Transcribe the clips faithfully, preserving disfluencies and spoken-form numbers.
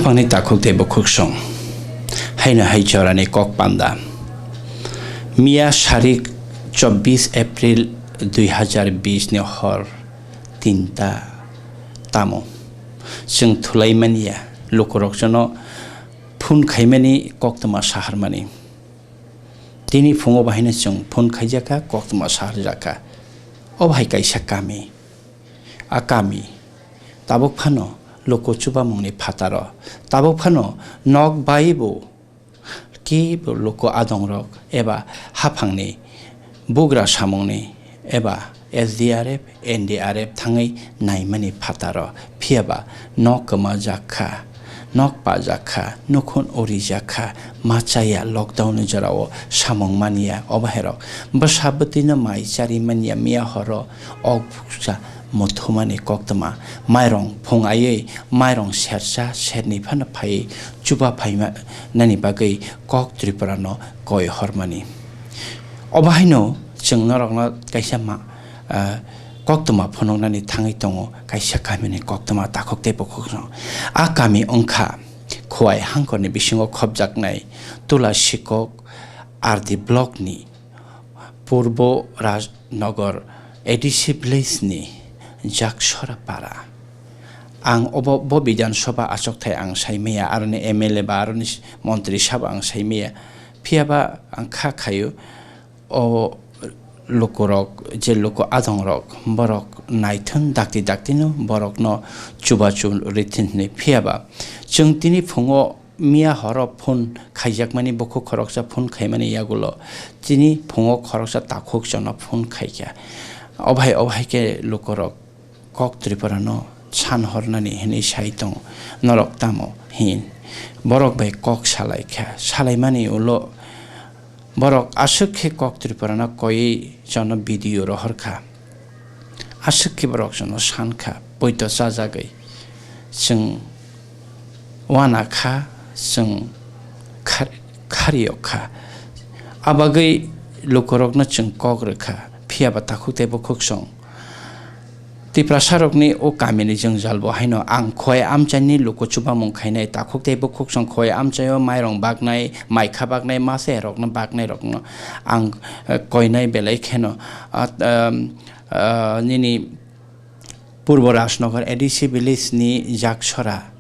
Phangni takhuk tei bukhuksong. Haino hai jorani kok panda. Miya sarik chobbish April dui hazar bish ni hor tinta tamo. Chwng thulai manya, lukurok jono phone khaimani koktwma saharmani. Tini phungo bahaino chwng phone khaijakha, koktwma saharjakha. Obo hai kaisa kami. A kami tabuk phano luku chubamungni phataro, tabuk phano nok bai bo kebo luku adongrok eba haphangni bugra samungni eba S D R F, N D R F thangwi naimani phataro, phiyaba nok kwmajak kha, nok pajak kha, nukhung urijak kha, ma chaya lockdown ni jorao samung manya obo hai rok. Bwsa bwtwino mai chari manya miya horo ok bukcha muthumani koktwma, mairong phung aiwi mairong sersa serni phano phaiwi chuba phaima nani bagwi kok Tripura no koi hormani. Obo haino chwng norokno kaisa ma, ah, koktwma phunuknani thangwi tongo, kaisa kamini koktwma takhuk tei bukhukrok. A kami wngkha Khowai hangkorni bisingo khopjaknai Tula Sikok R D block ni Purbo Rajnagar A D C village ni Jaksora para. Ang obo, bo Bidhan Sabha achukthai ang saimaya, aroni M L A ba aroni montri sabo ang saimaya. Phiyaba ang kha khaio, o lukurok, je luku adongrok, borok naithun dakti daktino borokno chubachu rithun hwnwi. Phiyaba chwng tini phungo miya horo phone khaijakmani, bukhuk khoroksa phone khaimani yagulo tini phungo khoroksa takhuk chwngno phone khaikha. Obhai, obhai khe lukurok kok Tripura no san hornani hinwi sai tongo, norok tamo hin? Borok bai kok salai kha, salaimani ulo borok aswk khe kok Tripura no koiwi jono video rohor kha, aswk khe borok jono san kha, poito chajagwi chwng wana kha, chwng khar-, khariyok kha. Abagwi lukurokno chwng kok rwkha, phiyaba takhuk tei bukhuksong Tiprasarokni o kamini jwngjal bo haino ang Khowai amchaini luku chubamung khainai, takhuk tei bukhuksong Khowai amchaio mairong baknai, maikha baknai, masa rokno baknai rokno ang, eh, koinai belai kheno, ah, um, ah, nini Purbo Rajnagar A D C village ni Jaksora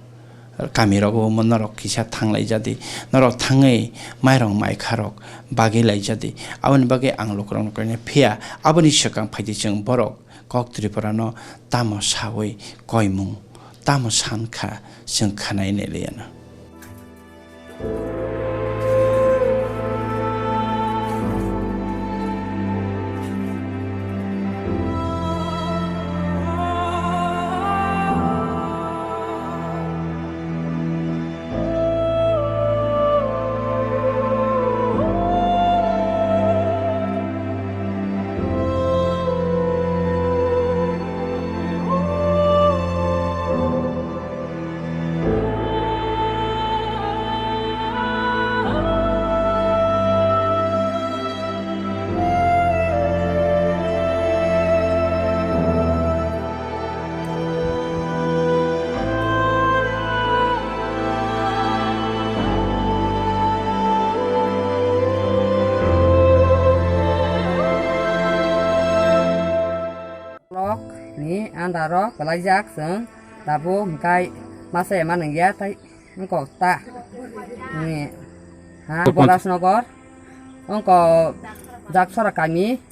kami rogo norok kisa thanglai jadi, norok thangwi mairong maikha rok bagwi lai jadi, aboni bagwi ang lukurokno koinai. Phiya aboni swkang phaidi chwng borok kok Tripura no tamo sawi koimung, tamo san kha, chwng khanai nai liya no. Rok ni andaro kwlaijak chwng tabuk hwnkhe masa ema nungya tei wngkok ta ni ha Borasnogor wngkok Jaksora kami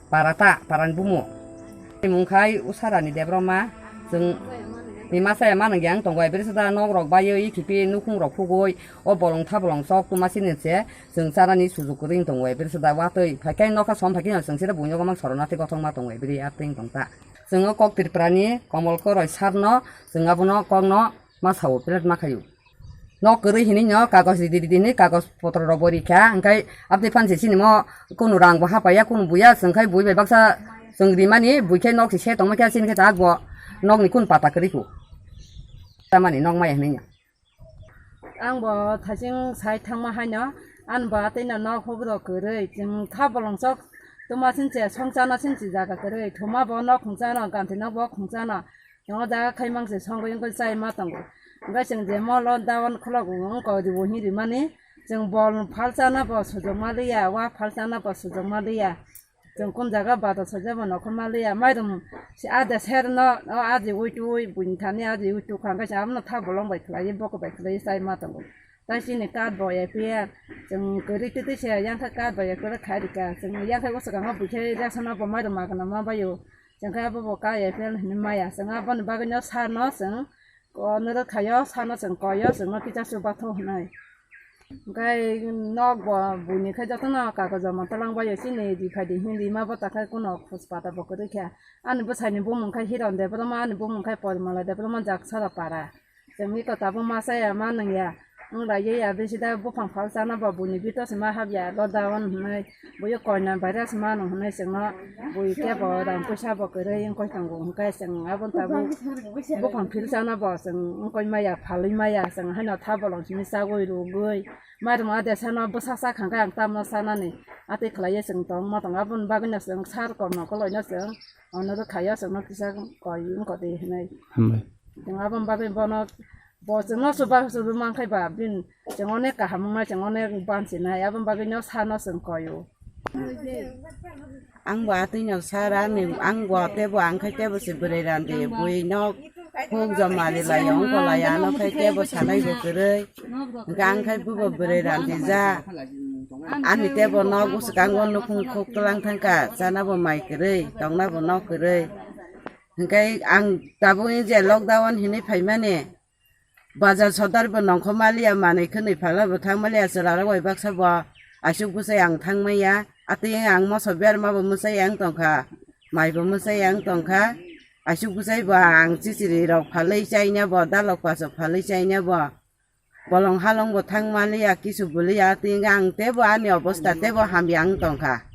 para ta parani bumo. Mungkhai usarani Debbarma chwng ni masa ema nungya wng tongo, bwrwi sida nok rok baiwi khipi nukhung rok khugwi o bolong thabolong sok tuma sini se. Chwng chanani sujuk kwrwi wng tongo, bwrwi sida watwi phai khe nokha som phai khe chwng sida buino gomang sorona tei gothokma tongo, bwrwi atwi wng tong ta. Chwng o kok Tripurani Komol Koroi sir no chwng abono kokno ma sao, plate ma khaio. Nok kwrwi hinwi no kagoj ridi ridi hinwi kagoj potro rok bo rikha, hwnkhe aboni phan se chini mo kunu rang bo hapaiya, kunu buya, chwng khai bui bai baksa chwng rimani, bui khe nok se se tongma khe chini khe tak bo nokni kunu pata kwrwi kho. Tamani nok maya hinwi no. Ang bo thaiching sai thangma haino, ani bo atwi no nok hobro kwrwi, chwng kha bolong chok tuma sinche song chana sinche jaga kwrwi, thuma bo nok khungchano, ganti nok bo khungchano, o jaga khaimang se songwi wngwi chai ma tongo. Hwnkhe chwng je molo dawan khulok wngkha, odi bo hinwi rimani, chwng bol phalsa no bo sujokma liya, wa phalsa no bo sujokma liya. Chwng kun jaga bata sojabo nokhor ma liya, mairum si a de ser no, o aji ui tui, buini thani aji ui tukha, hwnkhe se abono tha bolong bai khlaiwi, bokol bai khlaiwi chai ma tongo. Tai chini card bo A P L, chwng kwrwi twi twi se yang khe card bo A P L khai rikha, chwng yang khe o swkang o buikhe ration o bo mairum magana ma baio, chwng khe abo bo ka A P L hinwi maya, chwng aboni bagwi no sir no chwng ko noro khaio, sano chwng koio, chwngno kisa chubathok hwnwi. Hwnkhe nok bo buini khe jotono kagojo montolong baio, chini di phai di hindi ma bo ta khe kuno khus pata bo kwrwi kha. Ani bwsaini bumung khe Hiron Debbarma, ani bumung khe Porimala Debbarma, Jaksora para. Chwng iko tabuk ma chaya ma nungya. Wng lai ya, ya, bisi da buphang phal chana bo buini bito se ma hapya, lockdown hwnwi. Buyo koina virus mano hwnwi chwngno bui kebo rang puisa bo kwrwi wngkoi tongo, hwnkhe chwng aboni tabuk buphang philsano bo chwng wngkoi maya, phalwi maya, chwng haino tha bolong simi chagwi rwgwi mairum adesano bwsa chakha hwnkhe ang tamno chanani atwi khlaiwi chwng tongma tongo. Aboni bagwino chwng sir kormo koloino chwng onurodh khaio chwngno kisa koi wngkha di hwnwi. Hambai. Chwng aboni bagwi bono bo chwngno chuba chuba mankhe ba bini chwng onek kaham wngnai, chwng onek bansinai, aboni bagwino sano chwng koio. Ang bo atwino sir ani, ang bo tebo ang khai tebo se bwrwi randi, bui nok huk joma rilai ongko lai ano khai tebo sanai bo kwrwi. Hwnkhe ang khai bubo bwrwi randi ja. Ani tebo nok bwskango nukhung khuk twlang thangkha, chana bo mai kwrwi, tongna bo nok kwrwi. Hwnkhe ang tabuk je lockdown hinwi phaimani, bazar sodar bo nongkhor maliya, manwi khwnwi phalma bo thang maliya, chwlarok bai baksa bo aswk bwsai ang thang manya. Atwi ang moso berma bo mwsai ang tongkha, mai bo mwsai ang tongkha, aswk bwsai bo ang chichiri rok phalwi chaina bo, dalok paso phalwi chaina bo. Bolong halong bo thang maliya, kisu buliya, tini ang tebo ani obosta tebo hamya wng tongkha.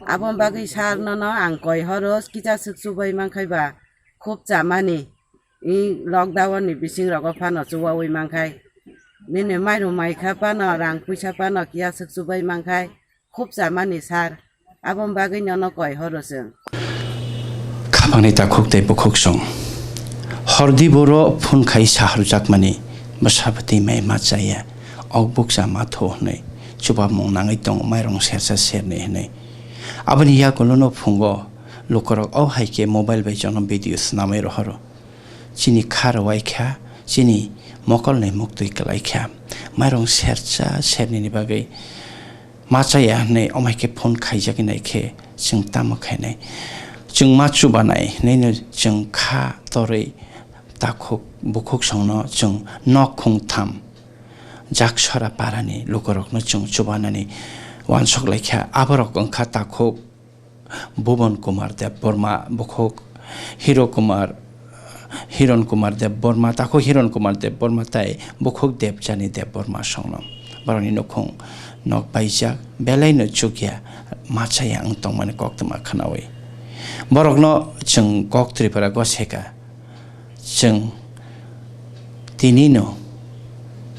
Aboni bagwi sir nono ang koi horo kisa swk chubai mankhai ba khub chamani. I lockdown ni bising rogo phano chubawi mankhai. Nini mairum maikha phano, rang puisa phano kiya swk chubai mankhai. Khub chamani sir, aboni bagwi nono koi horo chwng. Khapangni takhuk tei bukhuk song. Hordi boro phone khai saharjakmani, bwsabwtwi mai ma chaya, ok bukcha ma tho hwnwi, chubamung nangwi tongo mairung sersa serni hwnwi. Aboni yakulono phungo lukurok o hai khe mobile bai jono video swnamwi rohoro. Chini kha rwai kha, chini mokolni muktwi kwlai kha. Mairung sersa sernini bagwi ma chaya hwnwi omai khe phone khaijagwi nai khe chwng tamo khainai? Chwng ma chubanai hwnwino chwng kha torwi takhuk bukhuk songno chwng nok khungtham Jaksora parani lukurokno chwng chubanani uansuk lai kha. Aborok wngkha takhuk Bhuban Kumar Debbarma, bukhuk Hiro Kumar, Hiron Kumar Debbarma, takhuk Hiron Kumar Debbarma tai bukhuk Debjani Debbarma songno. Borokni nukhung nok baijak, belaino chukya, ma chaya wng tongmani koktwma khwnawi. Borokno chwng kok Tripura goseka. Chwng tinino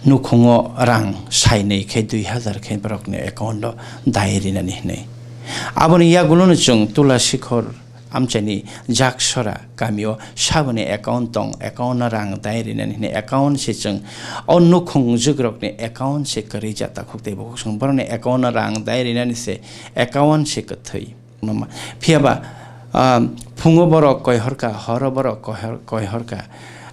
nukhungo rang sainwi khe dui hazar khe borokni account o dai rinani hwnwi. Aboni yagulono chwng Tulasikhor amchaini Jaksora kamio saboni account tong, account no rang dai rinani hwnwi account se chwng o nukhung jugrokni account se kwrwi ja takhuk tei bukhuk song borokni account no rang dai rinani se account se kwthwi. Noma. Phiya ba, ah, phungo borok koi horka, horo borok koi hor-, koi horka.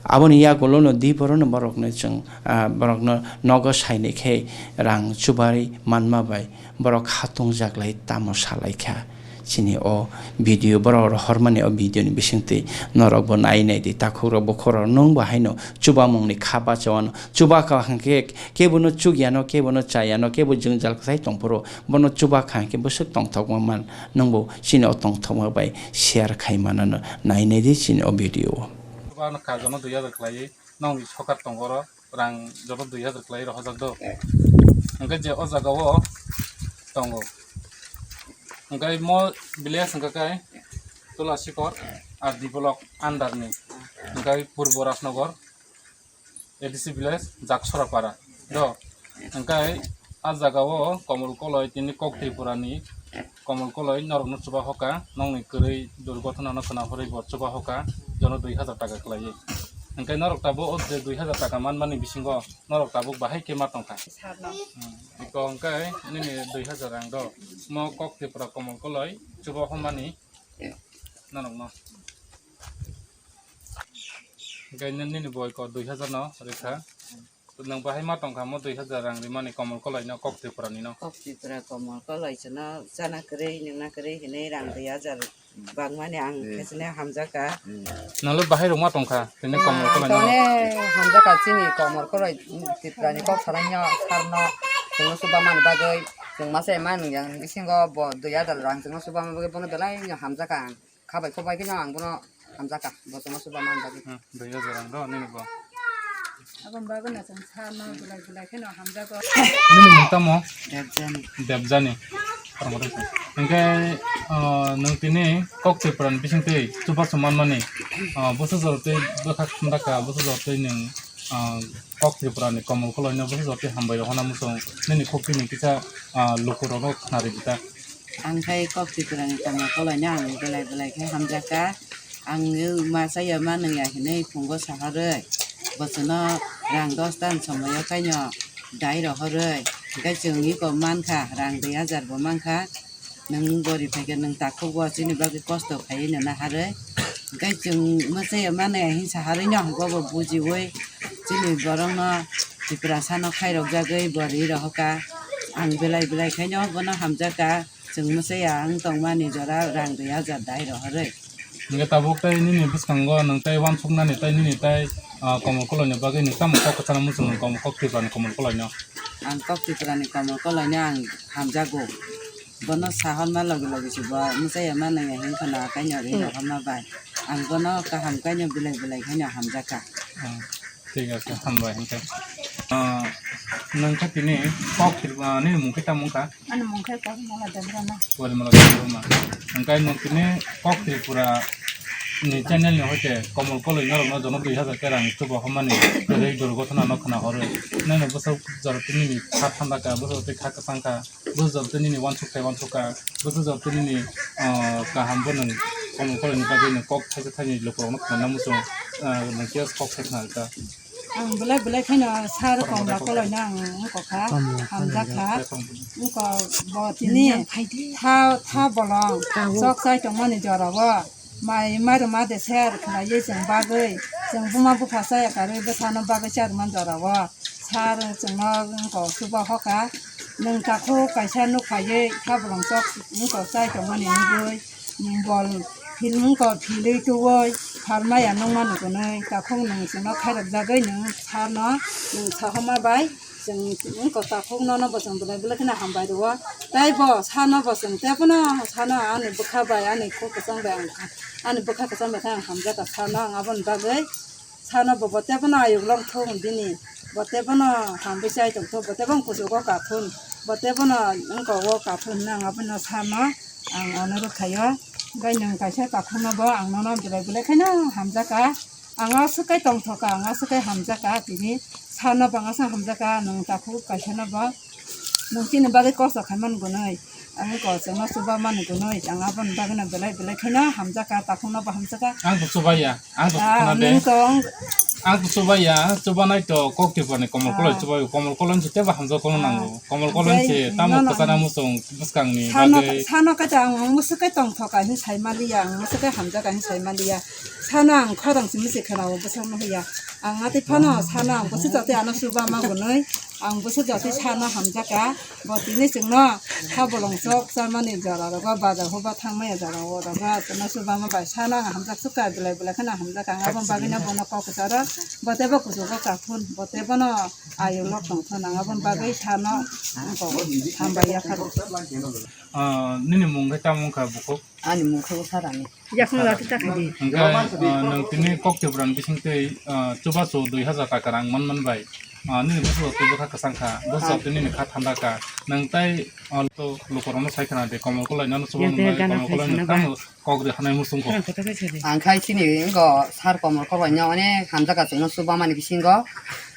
Aboni yagulono di borokno borokno chwng, ah, borokno nogo saini khe rang chubai manma bai borok hatung jaklai tamo salai kha. Chini o video borok rohormani o video ni bisingtwi norok bo nai nai di, takhuk rok bukhuk rok nwng bo haino chubamung ni kha bachawano chuba kha hwnkhe kebono chukyano, kebono chayano, kebo jwngjal kwthai tongphuru bono chuba kha hwnkhe bwswk tongthokma man. Nwngbo chini o tongthokma bai share khai manano nai nai di chini o video o. Chuba ano kha jono dui hazar khlaiwi, nokni sokar tongo oro rang joto dui hazar khlaiwi rohorjak do. Hwnkhe je o jaga o tongo. Hwnkhe mo village hwnkha khe Tulasikhor R D block under ni. Hwnkhe Purbo Rajnagar, A D C village, Jaksora para. Do, hwnkhe a jaga o Komol Koloi tini kok Tripura ni Komol Koloi norok no chuba hoka, nokni kwrwi durgothana no khwna horwi bo chuba hoka, jono dui hazar taka khlaiwi. Hwnkhe norok tabuk o je dui hazar taka manmani bisingo norok tabuk bahai khe ma tongkha. Sarno. Hmm. Iko hwnkhe nini dui hazar rang do. Mo kok Tripura Komol Koloi chuba homani norokno. Hwnkhe nini boi ko dui hazar no rikha. Nwng bahai ma tongkha mo dui hazar rang rimani Komol Koloi no, kok Tripura ni no. Kok Tripura Komol Koloi chwno chana kwrwi, nwngna kwrwi hinwi rang dui hazar bangmani ang khe chini hamjakha. Nalo bahai rok ma tongkha tini Komol Koloi no. Tone hamjakha chini Komol Koloi Tripura ni kok salaino sarno chwngno chuba mani bagwi chwng masa ema nwngyang bisingo bo dui hazar rang chwngno chuba mani bagwi bono belai no hamjakha ang. Khabai khobai kheno ang bono hamjakha, bo chwngno chuba man bagwi. Hmm, dui hazar rang do nini bo. Aboni bagwi no chwng sarno belai belai kheno hamjago. Nini mung tamo? Debjani. Debjani. Hwnkhe, ah, nwng tini kok Tripura ni bisingtwi chubachu manmani, ah, bwsajor twi bwkha khamdakha, bwsajor twi nwng, ah, kok Tripura ni Komol Koloi no bwsajor twi hambai rok hwnna muchung nini khuk tini kisa, ah, lukurok no khnari bita. Ang khai kok Tripura ni Komol Koloi no ang belai belai khe hamjakha. Ang masa ya ma nung ya hinwi phungo saharwi, bochwno rang dos tan somoyo kaino dai rohorwi, hwnkhe chwng iko mankha, rang dui hazar bo mankha. Nwng gori phaikhe nwng takhuk bo chini bagwi kosto khaiwi nana harwi, hwnkhe chwng masa ya ma nung ya hin saharwi no bobo bujiwi chini borokno Tiprasa no khairokjagwi bo ri rohorkha. Ang belai belai khaino bono hamjakha. Chwng mwsaya ang tongmani jora rang dui hazar dai rohorwi. Hwnkhe tabuk tei nini bwskango nwng tei uansuknani tei nini tei, ah, Komol Koloi ni bagwi nwng tamo kok kwchangma muchung nwng Komol, kok Tripura ni Komol Koloi no? Ang kok Tripura ni Komol Koloi no ang hamjago. Bono sahorma logi logi se bo mwsaya ma nangya hinkhe no akaino ri rohorma bai. Ang bono kaham kaino belai belai khaino hamjakha. Hmm. Thik ase, hambai hwnkhe. Ah, nwng khe tini kok Tripura, ah, nini mung khe tamo wngkha? Ani mung khe Korimala Debbarma. Korimala Debbarma. Hwnkhe nwng tini kok Tripura ni channel ni hoite Komol Koloi norokno jono dui hazar khe rang chuba homani kwrwi durgothana no khna horo. Nini bwswk jora tini ni kha thanda kha, bwswk tei kha kwchang kha. Bwsajor tei nini uansuk thai uansuk kha, bwsajor tei nini, ah, kaham bo nwng Komol Koloi ni bagwi nwng kok thaisa thaini lukurokno khna muchung, ah, nwng khe kok thai khna rwkha. Ang belai belai kheno sir Komol Koloi no ang wngkha, hamjakha. Wngkha bo tini tha, tha bolong chok chai tongmani jorao. Mai, mai rwma de ser khlaiwi chwng bagwi, chwng buma bupha chaya karwi bwsano bagwi charwmani jorao sir chwngno wngkha chuba hoka. Nwng takhuk kaisa nuk phaiwi kha bolong chok wngkha chai tongmani wngwi, nwng bol phil wngkha philwi tuwi phalmaya nungma nugunwi takhuk nwng chwngno khairokjagwi nwng sir no nwng sahoma bai. Chwng wngkha takhuk nono bo chwng belai belai kheno hambai rwo. Tei bo sano bo chwng tei phano sano ani bwkha bai ani khuk kwchang bai ang, ani bwkha kwchang bai khe ang hamjakha sano ang aboni bagwi. Sano bo bo tei phano ayuk long thung bini. Bo tei phano hambai chai tong thung, bo tei phano kuchugo kaphun. Bo tei phano wngkha o kaphun hinwi ang abono sano ang onurud khaio. Gai nwng kaisa takhuk no bo ang nono belai belai kheno hamjakha. Ang aswk khe tongthokha, ang aswk khe hamjakha, tini sano bo ang aswk hamjakha, nwng takhuk kaisa no bo nwng chini bagwi kosto khaimani gunwi, ang kosto no chuba mani gunwi, ang aboni bagwi no belai belai kheno hamjakha, takhuk no bo hamjakha. Ang to chubaiya, ang to Ah, khna de. Nwng tong. Ang to chubaiya, chubanai to kok Tripura ni Komol Koloi Ah. chubai, Komol Koloi se tebo hamjak kono Ah. nango. Komol Koloi Omohai se tamo nono kwchana ang muchung bwskang ni Sano, bagwi. Sano khe ta ang, ang mwswk khe tongthokha hin sai maliya, ang mwswk khe hamjakha hin sai maliya. Sano ang khorang simi se khwnao bwswk no hoya. Ang atwi phano sano ang bwswk jotwi ano chuba ma gunwi. Ang bwswk jotwi sano hamjakha. Bo tini chwngno kha bolong chok chamani jora rogo, bazar hoba thangmaya jora o rogo. Chwngno chuba ma bai sano ang hamjak sukha, belai belai kheno hamjakha. Ang aboni bagwi no bono kok kwcharo. Bo tebo kuchugo kaphun. Bo tebono ayuk lok tongthon. Ang aboni bagwi sano ang kok hambai yakharo. Ah, nini mung khe tamo wngkha bukhuk? Ani mung khe Usarani. Yakung lati ta khaidi. Hwnkhe, ah, nwng tini kok Tripura ni bisingtwi, ah, chubachu dui hazar taka rang man man bai. Ah, nini bwswk twi bwkha kwchang kha, bwswk twi nini kha thanda kha. Nwng tai, ah, to lukurokno sai khna di, Komol Koloi no chuba man bai, Komol Koloi no tamo kok ri hanai muchung kho. Ang khai chini wngkha sir Komol Koloi no onek hamjakha chwngno chuba mani bisingo.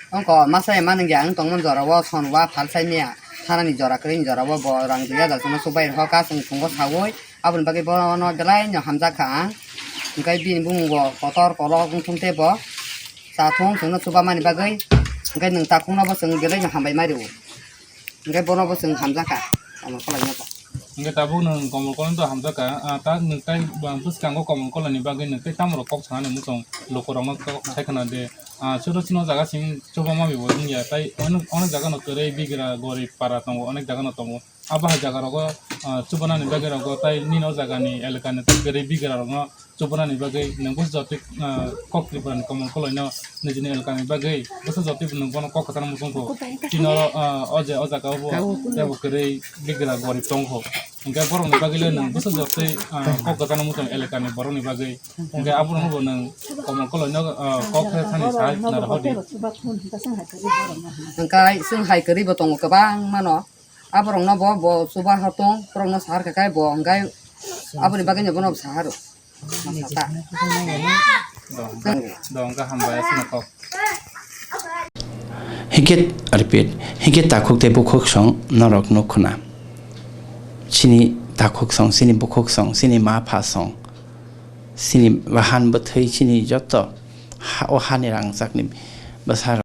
Wngkha masa ema nungya ang tongmani jora o son wa phal sai maya. Thanani jora kwrwini jora o bo rang dui hazar chwngno chubai rwkha chwng phungo saui. Aboni bagwi bono belai no hamjakha ang. Hwnkhe bini bumung bo kotor kolok wngthung tei bo. Cha thung chwngno chubamani bagwi, hwnkhe nwng takhukno bo chwng belai no hambai ma rwo. Hwnkhe bono bo chwng hamjakha, Komol Kolai no bo. Hwnkhe tabuk nwng Komol Kolai no hamjakha, ah, ta nwng tai, ah, bwskango Komol Kolai ni bagwi nwng tai tamo rok kok sanani muchung lukurok no kok sai khna de, ah, chwrwsino jaga simi chubama bai bo wngya, tai ono, ono jaga no kwrwi bigra gorib para tongo, onek jaga no tongo. Abo hai jaga rogo, ah, chubanani bagwi rogo tai nini o jaga ni elaka ni tai kwrwi bigra rok no chubanani bagwi nwng bwsa jotwi, ah, kok Tripura ni Komol Kolai no nijini elaka ni bagwi bwsa jotwi nwng bono kok kwchangma muchung kho. Chini oro, ah, o je o jaga o bo tei bo kwrwi bigra gorib tong kho. Hwnkhe borok ni bagwi le nwng bwsa jotwi, ah, kok kwchangma muchung elaka ni borok ni bagwi. Hwnkhe abo no bo nwng Komol Kolai no, ah, kok khe thani sai khna rw di. Hwnkhe chwng hai kwrwi bo tongo kwbangma no. Aborokno bo, bo chuba hor tong, borokno sahar khe kai bo hwnkhe aboni bagwino bono sahar rw. Masata. Dong, dong, hambai aswkno kok. Hingke, repeat, hingke takhuk tei bukhuk song norok nuk khna. Chini takhuk song, chini bukhuk song, chini ma pha song, chini bahan bwthwi, chini joto ha, o hani rangchakni bwsarok.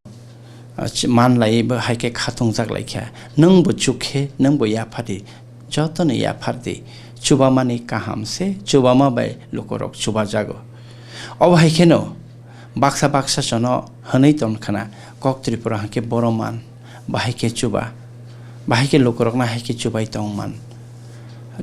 Ah, chi-, man lai bo hai khe khatung jak lai kha. Nwng bo chuk khe, nwng bo yaphar di. Jotono yaphar di. Chubamani kaham se, chubama bai lukurok chuba jago. Obo hai kheno baksa baksa chono hwnwi ton khna, kok Tripura hwnkhe boro man, bahai khe chuba. Bahai khe lukurokno hai khe chubai tong man.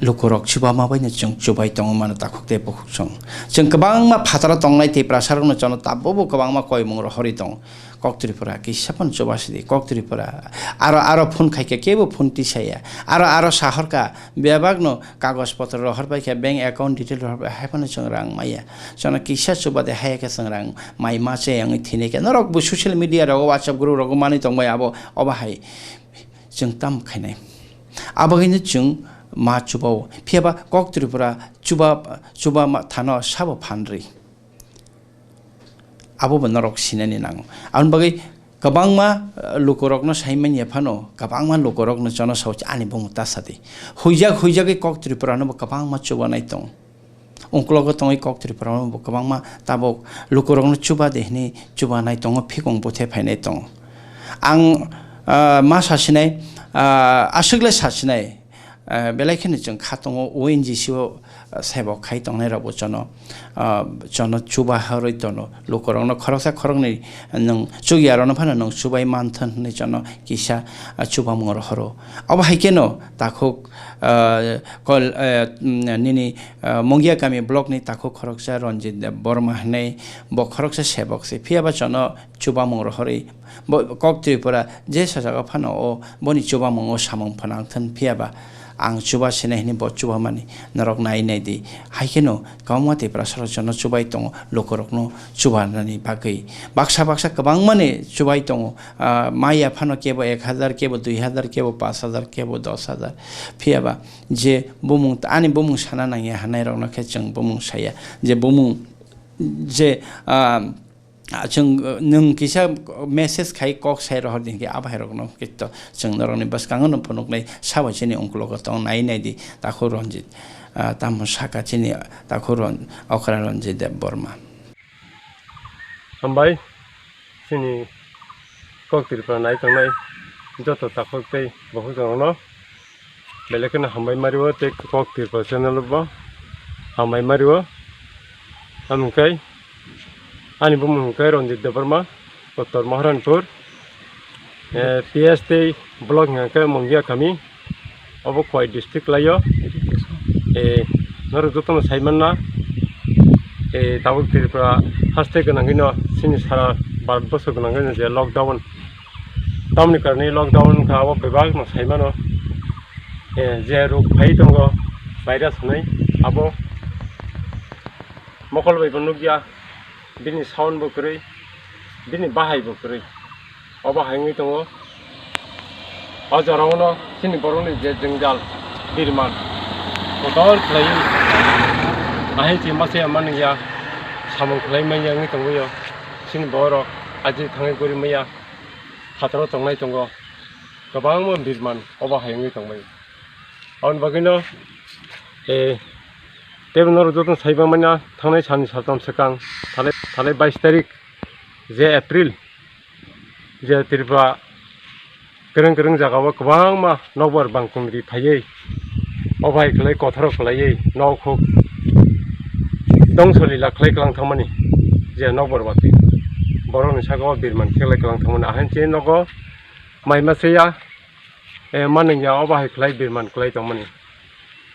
Lukurok chubama bai no chwng chubai tong mano takhuk tei bukhuk song. Chwng kwbangma phataro tongnai Tiprasa rokno chono tabukbo kwbangma koimung rohorwi tongo. Kok Tripura kisa phano chuba sidi, kok Tripura aro, aro phone khaikha kebo phone tisaya, aro, aro sahorkha bebakno kagoj potro rohorpaikha, bank account detail rohorpai, hai phano chwng rang maya. Chwngno kisa chuba de hai khe chwng rang mai ma che wngwi thwinaikha. Norok bo social media rogo, WhatsApp group rogo manwi tongbai abo, obo hai chwng tamo khainai. Abo haino chwng ma chubao. Phiyaba kok Tripura chuba, chuba ma thano sabo phanrwi. Abo bo norok sinani nango. Aboni bagwi kwbangma, eh, lukurokno sai manya phano, kwbangma lukurokno chono sao, "Ani bumung ta sadi." Huijak, huijagwi kok Tripura no bo kwbangma chubanai tongo. Ungklogo tongwi kok Tripura no bo kwbangma tabuk lukurokno chuba de hwnwi chubanai tongo, phikung buthe phainai tongo. Ang, ah, ma sasinai, ah, aswkle sasinai, ah, belai kheno chwng kha tongo, O N G C o, ah, sebok khai tongnai rokbo chono, ah, chono chuba horwi tono. Lukurokno khoroksa khoroknwi nwng chukya rokno phano nwng chubai manthon hwnwi chono kisa, ah, chubamung rohoro. Obo hai kheno takhuk, ah, kol, ah, nini, ah, Mungia kami block ni takhuk khoroksa Ranjit Debbarma hwnwi bo khoroksa sebok se. Phiyaba chono chubamung rohorwi bo kok Tripura je sajagao phano o boni chubamungo samung phanang thun, phiyaba ang chuba sinai hwnwi bo chubamani norok nai nai di. Hai kheno kwbangma Tiprasa rok jono chubai tongo lukurokno chubanani bagwi. Baksa baksa kwbangmani chubai tongo, ah, maya phano kebo ek hazar, kebo dui hazar, kebo pash hazar, kebo dos hazar. Phiyaba je bumung, ani bumung sana nangya hanairokno khe chwng bumung saya. Je bumung je, ah, Ah, chwng, uh, nwng kisa message khai kok sai rohor di hinkhe abo hai rokno kito chwng norokni bwskango no phunuknai sabo chini ungkulugo tong nai nai di takhuk Ranjit, ah, tamo saka chini takhuk Ran-, okra Ranjit Debbarma. Hambai chini kok Tripura nai tongnai joto takhuk tei bukhuk rokno. Belai kheno hambai mario tei kok Tripura channel bo hambai mario. Amo hwnkhe ani bumung hwnkhe Ranjit Debbarma, Uttor Maharanpur, eh, P S tei block hwnkhe Mungia kami, obo Khowai district laio. Eh, norok jotono sai manna, eh, tabuk Tripura haste gwnangwino chini sara Bharat borsho gwnangwino je lockdown, tamoni karone lockdown wngkha abo bebak no sai mano. Eh, je rok phai tongo virus hinwi, abo mokol bai bo nukya, bini sound bo kwrwi, bini bahai bo kwrwi, obo hai wngwi tongo. O jora o no chini borok ni je jwngjal birman kotor khlaiwi, ahai chi masa ya mani ya samung khlai manya wngwi tongwi o, chini borok aji thangwi guri maya. Phataro tongnai tongo, kwbangma birman obo hai wngwi tongmani. Aboni bagwino, eh, teibo norok jotono sai manya, thangnai salni saltham swkang, thanai, thanai bais tarik, Je April, je Tripura kwrwng kwrwng jagao kwbangma nokbar bangkung ri phaiwi, o bai khlai kothoro khlaiwi nok huk dongso lila khlai klang thangmani, je nokbar watwi borokni saka o birman khe khlai klang thangmani, ahai chini nogo mai masa ya, eh, manung ya, o bahai khlai birman khlai tongmani.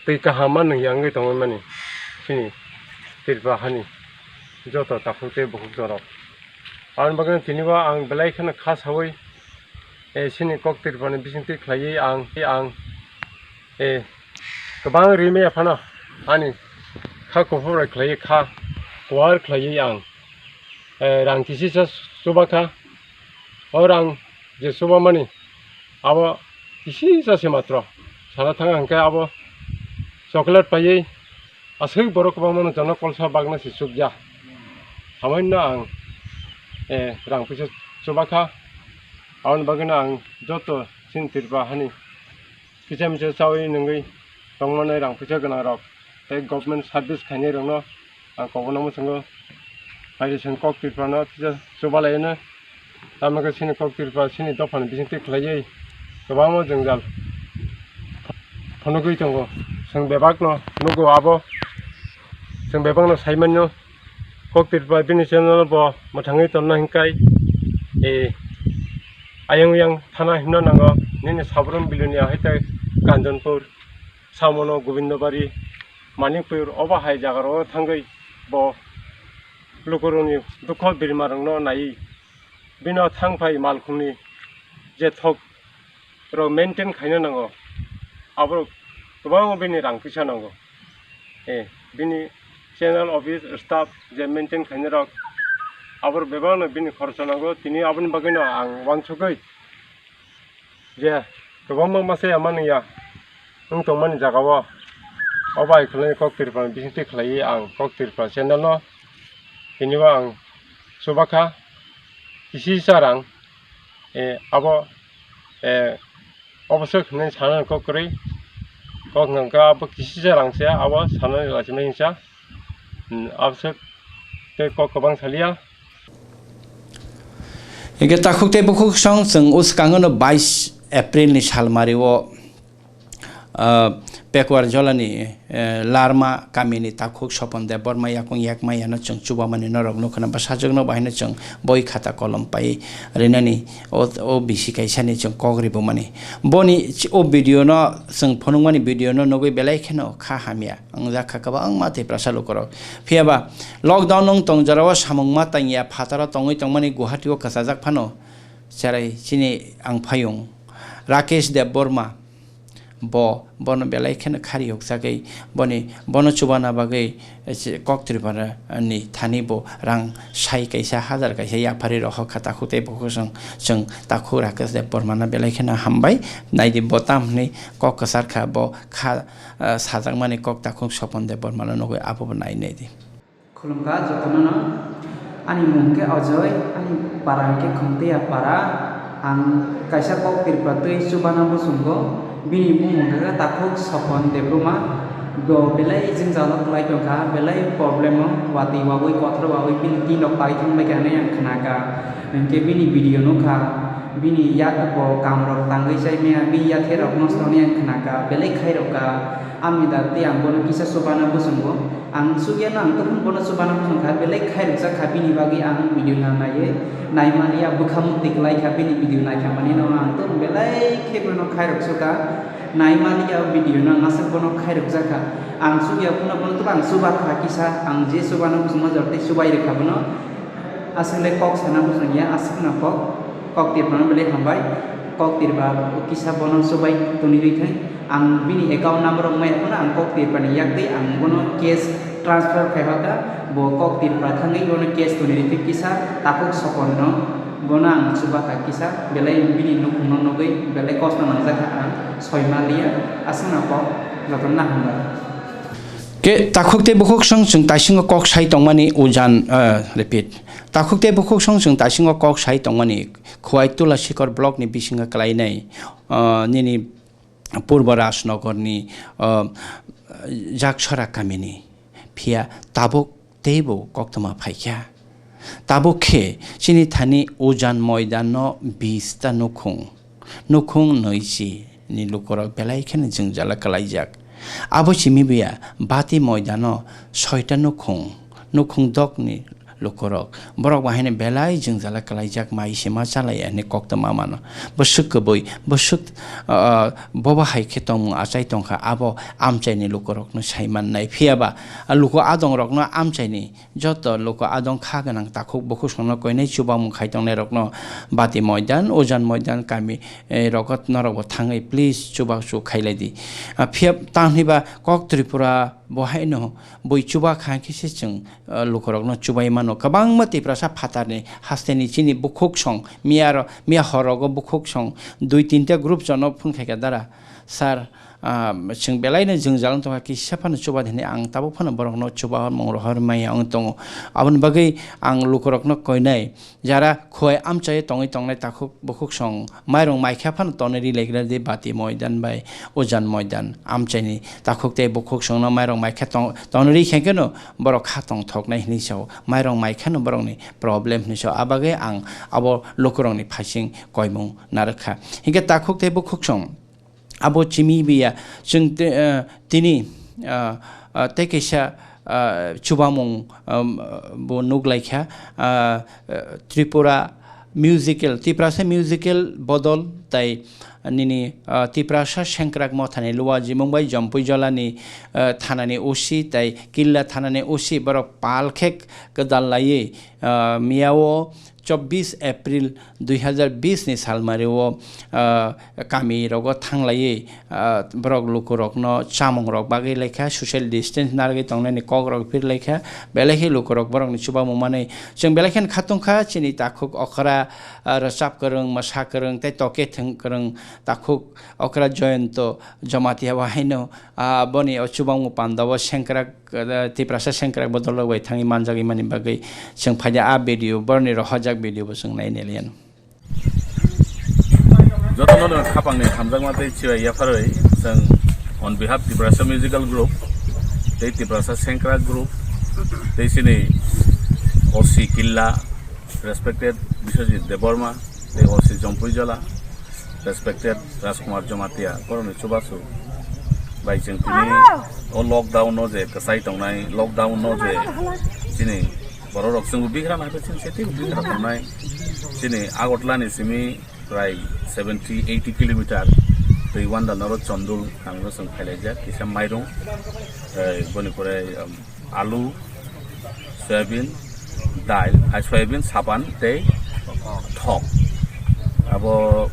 Twi kaham manung ya wngwi tongwi mani chini Tripura hani joto takhuk tei bukhuk jorok. Aboni bagwi tini bo ang belai kheno kha sawi, eh, chini kok Tripura ni bisingtwi khlaiwi ang, ang, eh, kwbang ri maya phano ani kha kuphur bai khlaiwi kha kuar khlaiwi ang, eh, rang kisisa chuba kha. O rang je chubamani, abo kisisa se matro. Sana thang hwnkhe abo chocolate paiwi aswk borok kwbangmano jono kolsa bagna se chukya. Samoino ang, eh, rang puisa chuba kha. Aboni bagwino ang joto chini Tripura hani kisa misa chawi nungwi tongmani rang puisa gwnangrok tei government service khainairokno ang kobokno mwchungo. Hai se chwng kok Tripura no kisa chuba laino. Tamo khe chini kok Tripura chini dophani bisingtwi khlaiwi kwbangma jwngjal phunugwi tongo. Chwng bebakno nugo abo. Chwng bebakno sai mano. Kok Tripura bini channel bo mwthangwi tonna hinkai. E, ayang uyang thana himna nango. Nini Sabrum Bilonia hai tei Kanjanpur, Samono, Gobindobari, Manikpur, obo hai jagarok thangwi bo lukurokni dukho birimarokno naiwi bino thangphai malkhungni je thok rok maintain khaina nango, aborok kwbangma bini rang puisa nango. Eh, bini channel, office, staff je maintain khainai rok, aborok bebakno bini khoroksa nango. Tini aboni bagwino ang uansugwi je kwbangma masa ya mani ya wng tongmani jagao, o bai khwlai kok Tripura ni bisingtwi khlaiwi ang kok Tripura channel no tini bo ang chuba kha. Kisi sa rang, eh, abo, eh, obo swk hinwi sanani kok kwrwi, kok hwnkha abo kisi sa rang se abo sanani lachimai hinsa, hmm, abo swk tei kok kwbang salia. Hingke takhuk tei bukhuk song chwng uskango no bais April ni salmari o, ah, Pekuar jolani, eh, Larma kamini takhuk Sopon Debbarma yakung yakma yano chwng chubamani norok nukha na bwsajwkno bahino chwng boi khata kolom pai rinani o, o bisi kaisani chwng kok ribumani. Boni ch-, o video no chwng phunukmani video no nugwi belai kheno kha hamya wngjak kha kwbangma Tiprasa lukurok. Phiya ba lockdown wng tong jorao samung ma tangya phataro tongwi tongmani Guwahati o kwchajak phano cherai chini ang phayung Rakesh Debbarma. Bo, bono belai kheno khari hokjagwi boni, bono chubana bagwi, eh, kok Tripura ni thani bo rang sai kaisa, hazar kaisa yapharwi rohor kha takhuk tei bukhuk song chwng takhuk Rakesh Debbarmano belai kheno hambai. Naidi bo tam hwnwi kok kwchar kha, bo kha, eh, sajakmani kok takhuk Sopon Debbarmano nugwi abobo nai naidi. Khulumkha jotono no. Ani mung khe Ajoy, ani para hwnkhe Khumtwiya para. Ang kaisa kok Tripura twi chubana muchungo. Bini bumung hwnkhe takhuk Sopon Debbarma. Bo belai jwngjalo kwlai tongkha, belai problem o watwi wabwi kothor wabwi bini tin rok pai thangbai kha hinwi ang khnakha. Hinkhe bini video nukha, bini yak bo kamrok tangwi chai maya, bini yathai rok nosto hinwi ang khnakha, belai khairokha. Amni da tei ang bono kisa chubana muchungo. Ang sugiyano ang tubun bono chubana muchung kha, belai khairokjak kha bini bagwi ang video nanaiwi naimani ya bwkha mukti kwlai kha bini video naikha manino ang tubun belai khe bono khairok sukha naimani ya video no ang aswk bono khairokjak kha ang sugiya phano bono tubun ang chuba kha kisa ang je chubana muchungma jor tei chubai rwkha bono aswk le kok sana muchung ya aswk no kok kok tirpano belai hambai kok tirba kisa bono chubai toni rwi thai. Ang bini account number rok maya phano ang kok tirpani yak tei ang bono cash transfer khai hokha, bo kok tirpa thangwi bono cash toni rithik kisa takhuk Sopon no bono ang chubakha kisa belai bini nukhung no nugwi belai kosto nangjakha ang soi maliya aswkno kok jotono hambai. Ke takhuk tei bukhuk song chwng taisingo kok sai tongmani ujan, eh, repeat. Takhuk tei bukhuk song chwng taisingo kok sai tongmani Khowai Tulasikor block ni bisingo kwlainai, eh, nini Purbo Rajnagarni, ah, Jaksora kamini. Phiya tabuk teibo koktwma phaikha. Tabuk khe chini thani Ujan Moidan no bis ta nukhung, nukhung nwichi ni lukurok belai kheno jwngjala kwlaijak. Abo simi biya Bati Moidan no soita nukhung, nukhung dok ni lukurok. Borok bahaino belai jwngjala kwlaijak, mai sima chalaiya hinwi koktwma mano. Bwswk kwbwi, bwswk, ah, bobo hai khe tongmung achai tongkha, abo amchaini lukurokno sai mannai. Phiyaba, ah, luku adongrokno amchaini joto luku adong kha gwnang takhuk bukhuk songno koinai chubamung khai tongnairokno Bati Moidan, Ujan Moidan kami, eh, rogo norokbo thangwi please chubachu khailai di. Ah, phiya tang hwnwiba kok Tripura bo haino bui chuba kha khe se chwng, ah, lukurokno chubai mano. Kwbangma Tiprasa phatarni hasteni chini bukhuk song, miya ro-, miya horogo bukhuk song dui tinta group jono phone khaikha dara, "Sir, ah, chwng belaino jwngjal wng tongkha, kisa phano chuba di," hinwi ang tabuk phano borokno chuba mung rohor maya wng tongo. Aboni bagwi ang lukurokno koinai, jara khowai amchai tongwi tongnai takhuk bukhuk song mairung maikha phano tonwi ri laikra di Bati Moidan bai Ujan Moidan amchaini takhuk tei bukhuk songno mairung maikha tong-, tonwi ri khe kheno borok kha tongthoknai hinwi sao, mairung maikhano borokni problem hinwi sao. A bagwi ang abo lukurokni phaising koimung narwkha. Hinkhe takhuk tei bukhuk song abo chimi biya, chwng te-, ah, tini, ah, ah, tei kaisa, ah, chubamung, um, bo nukglaikha, ah, ah, Tripura musical, Tiprasa musical bodol tai nini, ah, Tiprasa Sengkrak Mothani Luwa Jimung bai Jompui Jolani, ah, thanani O C tai Killa thanani O C borok pal khe kwdal laiwi, ah, miyao chobbish April dui hazar bish ni salmari o, ah, kami rogo thanglaiwi, ah, borok lukurokno chamung rok bagwi laikha, social distance narwgwi tongnani kok rok phir laikha, belai khe lukurok borokni chubamung manwi. Chwng belai kheno khatungkha chini takhuk okra, ah, rwchap kwrwng, mwsa kwrwng tei toke thwng kwrwng takhuk okra Joyonto Jamatia bo haino, ah, boni o chubamung pandao sengkrak, ah, Tiprasa sengkrak bodol rok bai thangwi manjagwi mani bagwi chwng phaida a video, borni rohorjak video bo chwng nai nelian. Jotono no khapangni hamjakma tei chibai yapharwi chwng on behalf Tiprasa Musical Group tei Tiprasa Sengkrak Group tei chini O C Killa, respected Biswajit Debbarma tei O C Jompui Jola, respected Rajkumar Jamatia, borokni chubachu bai chwng tini o lockdown no je kwchai tongnai, lockdown no je chini borok rok chwngbo bigra nai, chini sete bigra tongnai, chini Agartala ni simi prai seventy eighty kilometer twi wanda noro Chondul kami no chwng phailaijak, kisa mairung, eh, boni pore, um, alu, soyabin, dail, ai soyabin, sapan tei thok. Abo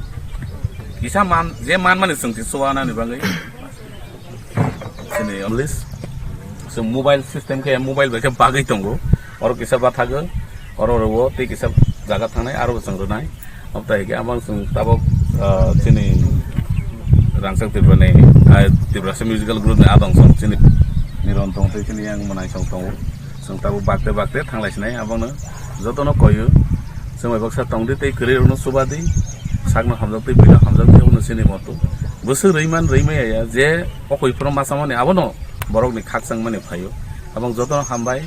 kisa man, je man mani chwng tei chuba nani bagwi. Chini English. Chwng mobile system khe mobile bai khe bagwi tongo. Oro kisa bathago, oro oro o tei kisa jaga thangnai, aro bo chwng rwnai. Obtai hwnkhe abang chwng tabok, ah, chini Rangchak Tripura ni, ah, Tiprasa Musical Group ni adong song chini Niron tong tei chini yang mwnai song tongo. Chwng tabok bakte bakte thanglai sinai abono jotono koyo. Chwng bai baksa tongdi tei kwrwi rokno chubadi. Sakno hamjak tei buino hamjak tei abono chini moto. Bwswk rwiman rwimaya ya je okoi phano ma chamani abono borokni khakchang mani phaio. Abang jotono hambai,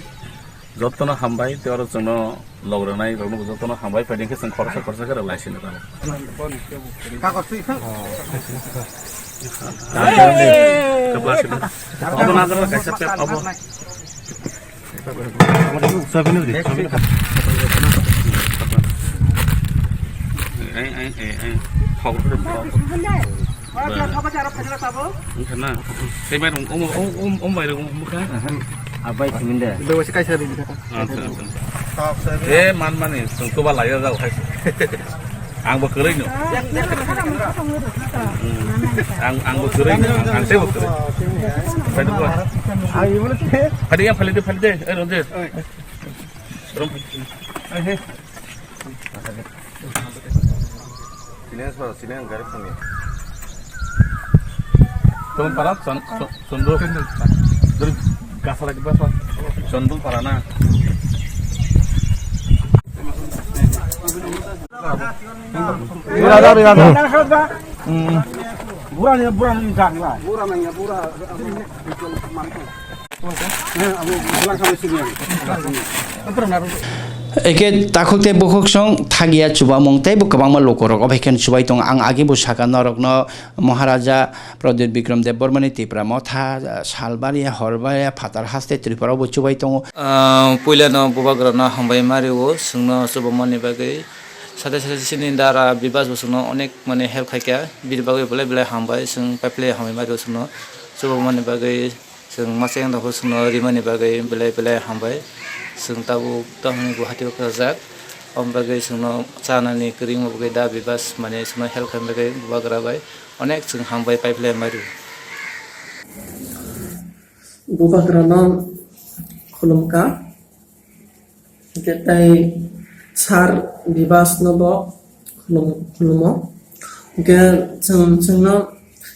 jotono hambai tei oro chwngno Log rwnai rokno bo jotono hambai, phaidi khe chwng khoroksa khoroksa khe rwlai sini tamo. Obo na kaisa pep obo. Ai, ai, ai, ai. Khok rw. Wngkha na? Tei mairum, omo, om, om, om mairum, om kha? Aha. Abai simin de. Acha, acha. E, man mani, chwng chuba lai jak hai. Ang bo kwrwi no. Ang, ang bo kwrwi no. Ang tei bo kwrwi. Phai de, phai de, phai de. E, Ranjit. Rom. Sini ang para, sini ang gari kami. Tong para, Chan-, Chan-, Chandru. Dari Gasa lagi berapa? Chandru para na. Bura, bura, bura. Hmm. Bura ni, bura ni, bura ni. Bura ni, bura. Eh, abu, bura kami sini. Apa na? Eke takhuk tei bukhuk song thagia chubamung tei bo kwbangma lukurok obo hai khe chubai tongo. Ang agi bo saka norokno Maharaja Pradyut Bikram Deb Bormani Tipra Motha, Salbaria, Horbaria, Phatar Haste Tripura bo chubai tongo. Ah, puilano bubagrano hambai mario, chwngno chubamani bagwi. Sate sate chini dara Bibas bo chwngno onek mane help khaikha, bini bagwi belai belai hambai, chwng paiphile hambai mario chwngno chubamani bagwi. Chwng masa yang dapho chwngno rimani bagwi belai belai hambai. Chwng tabuk tamni Guwahati o khajak. Om bagwi chwngno chanani kwrwngma bagwi da Bibas mane chwngno help khaina bagwi bubagra bai onek chwng hambai paiphile mairu. Bubagrano khulumkha. Hwnkhe tei sir Bibas no bo khulum-, khulumo. Hwnkhe chwng, chwngno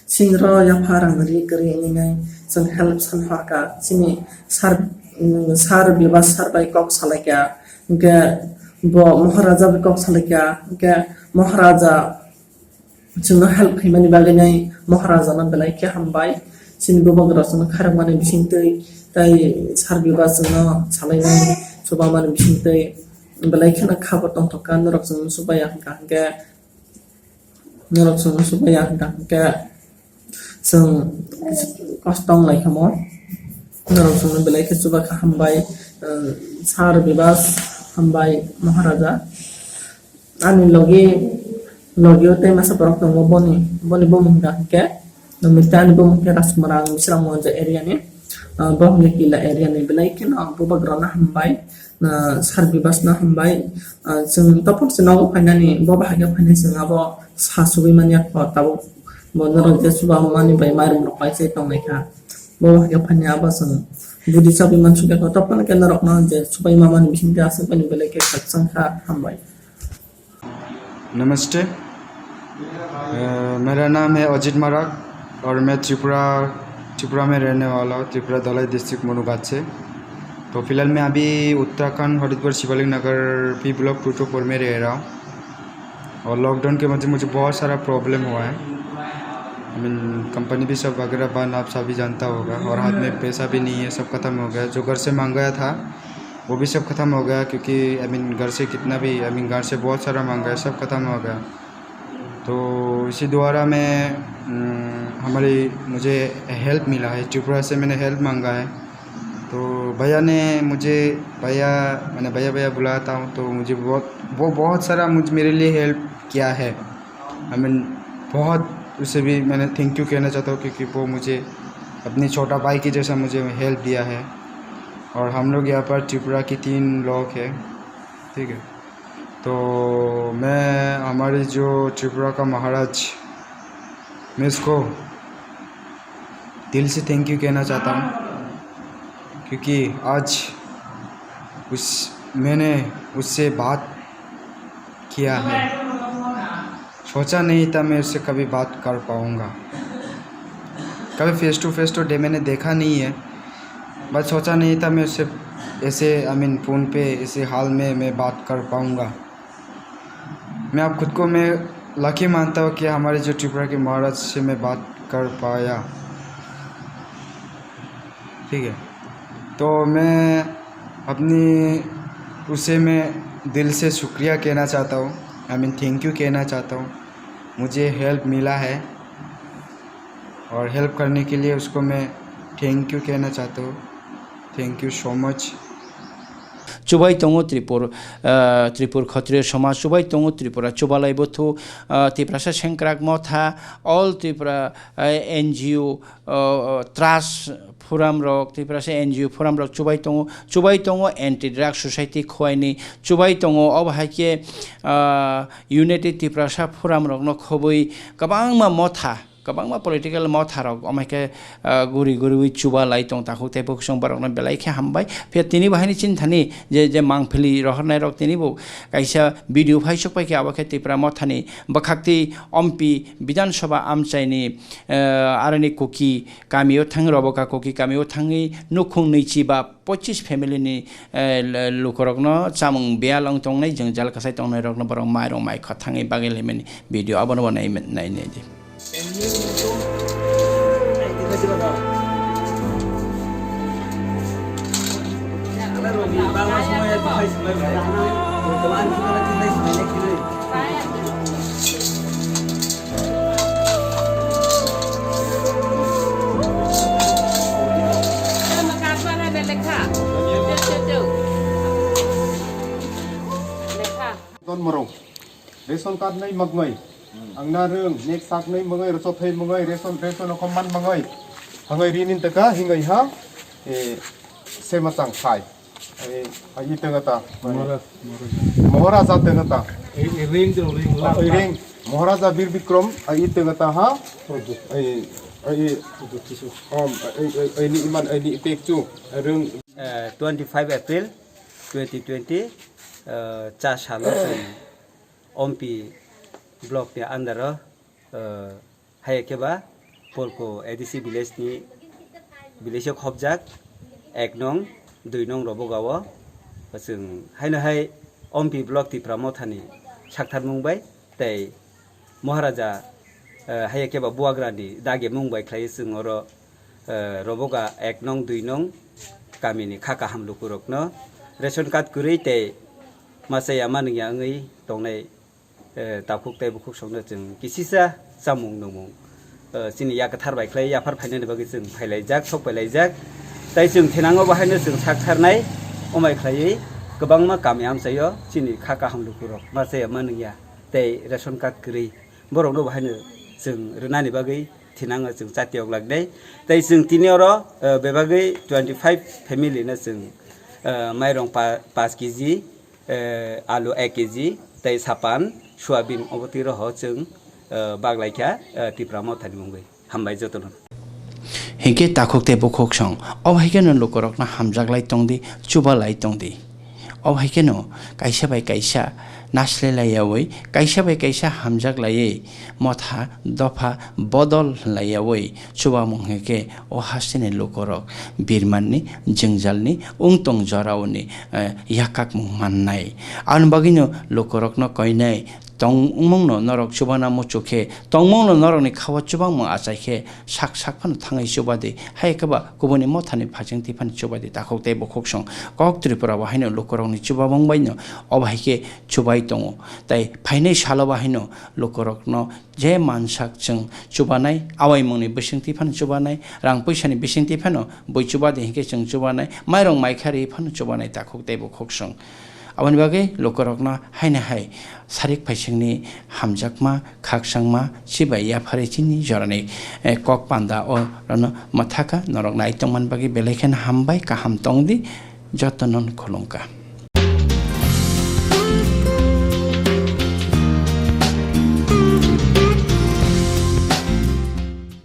sinro yapha rang ri kwrwi wngwi chwng help san hor kha. Chini sir, mm, sir Bibas sir bai kok salai kha. Hwnkhe bo Maharaja bai kok salai kha. Hwnkhe Maharaja chwngno help khaimani bagwi nai Maharaja no belai khe hambai. Chini bubagra chwngno khairokmani bisingtwi tei sir Bibas chwngno salainai chubamani bisingtwi belai kheno kha bo tongthok kha, norok chwngno chubaya hwnkha hwnkhe, norok chwngno chubaya hwnkha hwnkhe chwng kosto wng lai kha mo. Norok chwngno belai khe chuba kha hambai, eh, sir Bibas hambai Maharaja. Ani logi, logi o tei masa borok tongo boni, boni bumung hwnkha hwnkhe, nungni tei ani bumung khe Rajkumar, ang Bisramganj area ni, ah, bo hwnkhe Kila area ni, belai kheno ang bubagrano hambai, ah, sir Bibas no hambai, ah, chwng topor se nogo phainani, bo bahai khe phainai chwng abo sa sugwi manya kho tabuk bo norok je chuba mani bai mairum rok pai se tongnai kha, bo bahai khe phainai abo chwng budi chabwi mansukya kho, topor khe norok no je chubai mamani bisingtwi aswk bai belai khe khakchang kha, hambai. नमस्ते, अ, मेरा नाम है अजीत मराक और मैं त्रिपुरा, त्रिपुरा में रहने वाला हूँ, त्रिपुरा धलाई डिस्ट्रिक्ट मनुगाछ से। तो फिलहाल मैं अभी Uttarakhand, Haridwar, Shivalik Nagar, P block two two four में रह रहा हूँ। और लॉकडाउन के वजह मुझे बहुत सारा प्रॉब्लम हुआ है। आई मीन, कंपनी भी सब वगैरह बंद, आप सभी जानता होगा, और हाथ में पैसा भी नहीं है, सब खत्म हो गया। जो घर से मांगाया था, वो भी सब खत्म हो गया, क्योंकि, आई मीन, घर से कितना भी, आई मीन, घर से बहुत सारा मांगा है, सब खत्म हो गया। तो इसी द्वारा मैं, उम, हमारी, मुझे हेल्प मिला है, त्रिपुरा से मैंने हेल्प मांगा है। तो भैया ने मुझे, भैया, मैंने भैया, भैया बुलाता हूँ, तो मुझे बहुत, वो बहुत सारा मुझ, मेरे लिए हेल्प किया है। आई मीन, बहुत, उसे भी मैंने थैंक यू कहना चाहता हूँ, क्योंकि वो मुझे अपने छोटा भाई के जैसा मुझे हेल्प दिया है। और हम लोग यहाँ पर त्रिपुरा की तीन लोग हैं, ठीक है। तो मैं हमारे जो त्रिपुरा का महाराज, मैं उसको दिल से थैंक यू कहना चाहता हूँ, क्योंकि आज उस, मैंने उससे बात किया है। सोचा नहीं था मैं उससे कभी बात कर पाऊँगा। कभी फेस टू फेस तो डे मैंने देखा नहीं है, बट सोचा नहीं था मैं उससे ऐसे, आई मीन, फ़ोन पे ऐसे हाल में मैं बात कर पाऊँगा। मैं आप खुद को, मैं लकी मानता हूँ कि हमारे जो त्रिपुरा के महाराज से मैं बात कर पाया। ठीक है, तो मैं अपनी, उसे मैं दिल से शुक्रिया कहना चाहता हूँ, आई मीन, थैंक यू कहना चाहता हूँ। मुझे हेल्प मिला है और हेल्प करने के लिए उसको मैं थैंक यू कहना चाहता हूँ। Thank you so much. Chubai tongo Tripur, ah, Tripur Khatriya Samaj, chubai tongo Tripura Chubalai Buthu, ah, Tiprasa Sengkrak Motha, all Tripura, ah, N G O, ah, Trust Forum rok, Tiprasa N G O Forum rok chubai tongo, chubai tongo Anti Drug Society Khowai ni, chubai tongo obo hai khe, ah, United Tiprasa Forum rokno khobwi kwbangma motha, kwbangma political motharok, omo hai khe, ah, guri guriwi chuba lai tong takhuk tei bwkhwsong borokno belai khe hambai. Phiya tini bo haini chini thani je, je mangpili rohornairok tini bo kaisa video phaisok pai khe, abo khe Tipra mothani bwkhaktwi ompi Bidhan Sabha amchaini, ah, aroni Kuki kamio thang, Roboka Kuki kamio thangwi nukhung nwichi ba pochis family ni, eh, l-, lukurokno chamung biyal wng tongnai, jwngjal kwchai tongnairokno borok mairung mai kha thangwi bagwi laimani video abono bo nai, nai, nai di. Don moro. Ration card nai magmai. Ang na rung, next sak nai mangai, rocho thai mangai, ration, ration rok man mangai. Hangai ri nin taka, hingai ha, eh, sema chang phai. Ai, ai, i tengata. Maharaja, Maharaja. Maharaja tengata. Ei, ei, ring do, ring, la, Ei, la. Ring. Maharaja Bir Bikram, ai, i tengata ha. Ojo. Ai, ai, Ojo, tisu. Om, ai, ai, ai, ni iman, ai, ni pek chu. Ai, ring. Eh, twenty-five April twenty twenty, eh, cha salo chwng Ompi block ni under o, eh, Haiya khe ba Porko A D C village ni, village o khobjak ek nong, dui nong Roboga o. Chwng haino hai Ompi block Tipra Motha ni sakthar mung bai tei Maharaja, eh, haiya khe ba Buagra ni dagi mung bai khlai chwng oro, eh, Roboga ek nong, dui nong kami ni kha kaham luku rok no ration card kwrwi tei masa ya manung ya wngwi tongnai. Eh, takhuk tei bukhuk songno chwng kisisa chamung nungmung, eh, chini yak kwthar bai khlai yaphar phainani bagwi chwng phailaijak, sok phailaijak. Tai chwng thinango bahaino chwng sak tharnai, omai khlaiwi kwbangma kami amchaio chini kha kaham lukurok ma chaya ma nungya tei ration card kwrwi borokno bahaino chwng rwnani bagwi thinango chwng chatiyok laknai. Tai chwng tini oro, eh, bebagwi twenty five family no chwng, eh, mairong pa-, paanch K G, eh, alu ek K G tei sapan, soyabin obo twi roho chwng, eh, baglaikha, eh, Tipra Mothani mungwi. Hambai jotono. Hinkhe takhuk tei bukhuk song, obo hai kheno lukurokno hamjaklai tongdi, chubalai tongdi. Obo hai kheno kaisa bai kaisa naslelaiyaui, kaisa bai kaisa hamjaklaiwi, motha dopha bodol hwnlaiyaui, chubamung hinkhe o hasteni lukurok birmanni, jwngjalni, wngtong joraoni, eh, yakakmung mannai. Aboni bagwino lukurokno koinai tongmungno norok chubana muchuk khe, tongmungno norokni khao chubamung achai khe, sak sak phano thangwi chubadi, hai khe ba kubuni mothani phachingtwi phano chubadi, takhuk tei bukhuk song kok Tripura bo haino lukurokni chubamung baino obo hai khe chubai tongo. Tai phainai salo bo haino lukurokno je mansak chwng chubanai, awaimungni bisingtwi phano chubanai, rang puisani bisingtwi phano bui chubadi hinkhe chwng chubanai, mairong maikha ri phano chubanai takhuk tei bukhuk song. Aboni bagwi lukurokno haino hai sarik phaisingni hamjakma, khakchangma, chibai yapharwi chini jorani, eh, kok panda o rono mwthaka norok nai tongmani bagwi belai kheno hambai, kaham tongdi, jotono khulumkha.